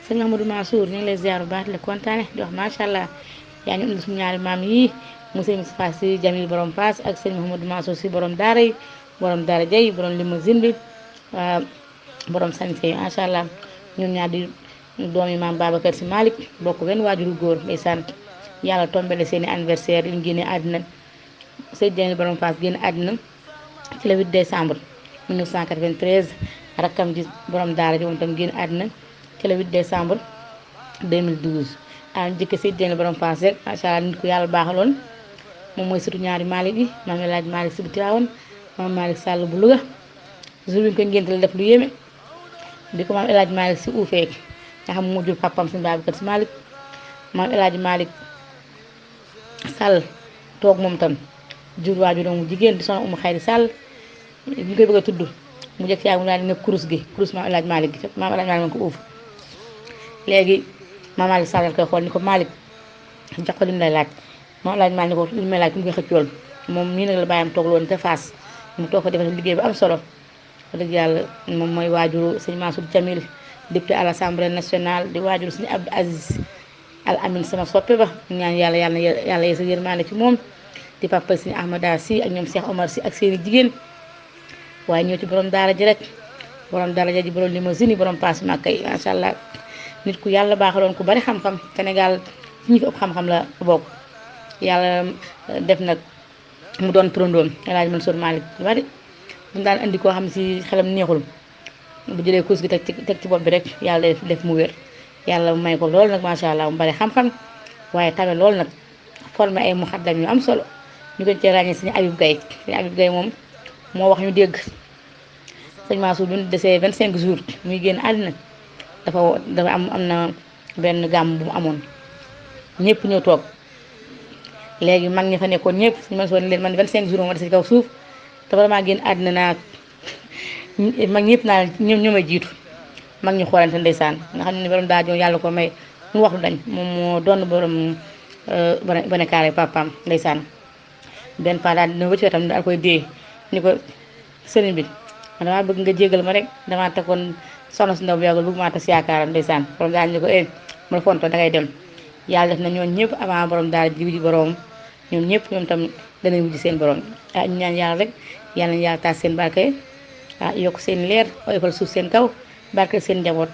sëñ Mahamadou Mansour ñu ngi lay ziar bu baax di la kontaane di wax macha allah yaa ñu indi suñu ñaari maam yi monsieur Moustapha Sy Jamil borom Fass ak sëñ Mahamadou Mansour Sy borom daara yi borom daara jay borom limousine bi borom sañse yi macha allah ñun ñaar di doomi maam Babacar Sy Malick bokk benn waajuru góor ndeysaan yàlla tombele seeni anniversaire yi ñu génne àddina sëñ Jamil borom Fass génn àddina ci le 8 décembre 1993 rakkam ji borom daara ji moom tam génn àddina ci le 8 décembre 2012 njëkk si Jamil borom Fass rek macha allah nit ku yàlla baaxaloon moom mooy surtout ñaari Malick yi maam El Hadj Malick Sy bu Tiwaawan maam Malick Sall bu Louga jour bi ñu ko ngénte la def lu yéeme bi ko maam El Hadj Malick Sy uufee nga xam moo jur papam suñu Babacar Sy Malick maam El Hadj Malick Sall toog moom tam jur waajuram mu jigéen di soxna Umu Xayri Sall ñu koy bëgg a tudd mu njëkk yaa mu daal di nekk kurus maam El Hadj Malick gi maam El Hadj Malick ko uuf léegi maam Malick Sall koy xool ni ko Malick jox ko li mu lay laaj maam El Hadj Malick ni ko li mu lay laaj ku mu koy xëccool moom nii nag la bàyyam toog loon te Fass mu toog fa defee liggéey bu am solo wax dëgg yàlla moom mooy waajuru sëñ Mansour Jamil député à l'Assemblée nationale di waajuru sëñ Abdou Aziz Al Amin sama soppe ba ñaan yàlla yeesa yërmande ci moom di papa sëñ Ahmada Sy ak ñoom Cheikh Omar Sy ak seeni jigéen waaye ñëw ci borom daara ji rek borom daraja ji borom limousine yi borom paas Màkka yi macha allah nit ku yàlla baaxaloon ku bari xam-xam Sénégal ci ñi fi ëpp xam-xam la bokk yàlla def nag mu doon turandoom El Hadj Mansour Malick lu bari mu daan andi koo xam si xelam neexul bu jëlee course gi teg ci bopp bi rek yàlla def mu wér yàlla may ko lool nag macha allah mu bari xam-xam waaye tamit lool nag formé ay muxaddam yu am solo ñu gën cee ràññee sëñ Habib Gaye moom moo wax ñu dégg sëñ Mansour bi ñu desee 25 jours muy génn àddina dafa am na benn gàmm bu mu amoon ñëpp ñëw toog léegi mag ñi fa nekkoon ñëpp sëñ Mansour ni leen man 25 jours moom ma dese ci kaw suuf te vraiment génn àddina naa mag ñëpp naa ñoo may jiitu mag ñu xoolante ndeysaan nga xam ne borom daa joon yàlla ko may mu wax lu dañ moom moo doon borom bone kaare papaam ndeysaan benn pa daal dina wëcc wetam daal koy dee ni ko sëriñ bi man damaa bëgg nga jégal ma rek damaa tegoon soxna si ndaw bu yàggul bëgg maa tas yaakaaram ndeysaan borom daal ni ko ma fonto dangay dem yàlla def na ñoon ñëpp avant borom daal ji ji borom ñoom ñëpp ñoom tam danañ wujj seen borom ñu ñaan yàlla rek yàlla na yàlla taas seen barke yokk seen leer oyofal suuf seen kaw barke seen njaboot